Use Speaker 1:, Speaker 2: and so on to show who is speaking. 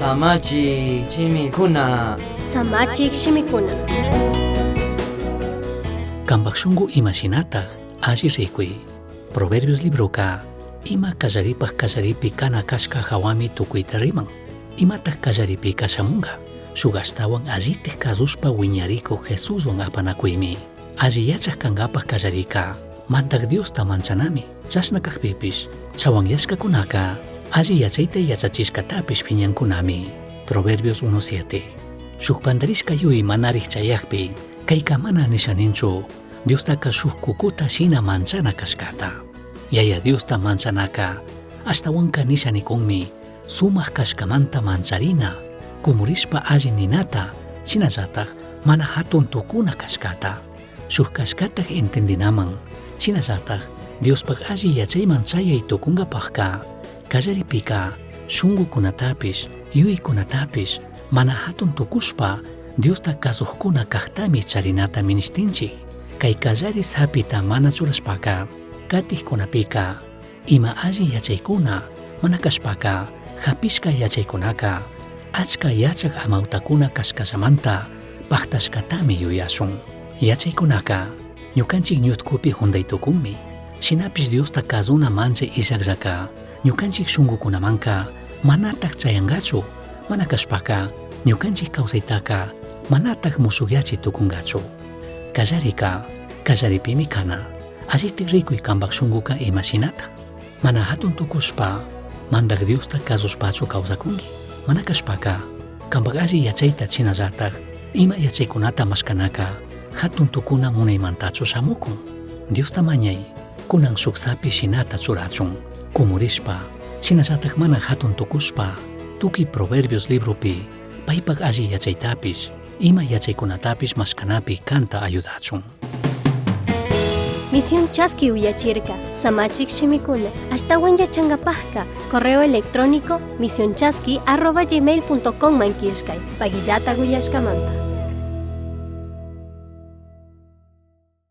Speaker 1: Samachik shimikuna.
Speaker 2: Samachik shimikuna.
Speaker 3: Cambaj shungu ima shinataj alli ricui. Proverbios libroca ima kallaripaj kallaripi kana kashka jahuami tucuita riman. Imataj kallaripika shamunga. Shuk ashtahuan allitaj kazushpa wiñarikuj Jesuswan apanakuimi. Alli yachaj cangapaj kallarika Mandaj Diosta manchanami. Chashna kajpipish chawanyashkakunaka alli yachayta yachachishkatapish piñankunami. Proverbios 1.7. Shuk pandarishka yuyai manarij chayajpi kayka mana nisha ninchu Diostaka shuk kukuta shina manchana kashkata. Yaya Diosta manchanaka ashtahuanka nisha nikunmi sumaj kashkamanta mancharina, kumurishpa alli ninata, shinallataj mana jatun tukuna kashkata. Shuk kashkataj entendinaman, shinallataj Diospaj alli yachayman chayay tukungapajka kallaripika shungukunatapish yuyaykunatapish mana jatun tukushpa Diosta kazujkuna kajtami charinata minishtinchij. Kay kallari sapita mana churashpaka katijkunapika ima alli yachaykuna mana kashpaka japishka yachaykunaka achka yachaj amawtakuna kashkallamanta pajtashkatami yuyashun. Yachaykunaka ñukanchik ñutkupi junday tukunmi. Shinapish Diosta kazuna manchay illajllaka ñukanchik shungukunamanka manataj chayangachu, mana kashpaka ñukanchik kawsaytaka manataj mushukyachi tukungachu. Kallarika kallaripimi kana. Allitik rikuy kambaj shunguka ima shinataj. Mana jatun tukushpa Mandaj Diosta kazushpachu kawsakunki. Mana kashpaka kambaj alli yachayta shinallataj ima yachaykunata mashkanaka jatun tukuna munaymantachu shamukun. Diosta mañay kunan shuk sapi shinata churachun kumurishpa shinallataj mana jatun tukushpa tukuy Proverbios libropi paypaj alli yachaytapish ima yachaykunatapish mashkanapi kanta ayudachun.
Speaker 2: Misión Chaski uyachirka, Samachik shimikuna, ashtawan yachangapajka, correo electrónico misionchaski@gmail.com man killkay, pagillata uyashkamanta.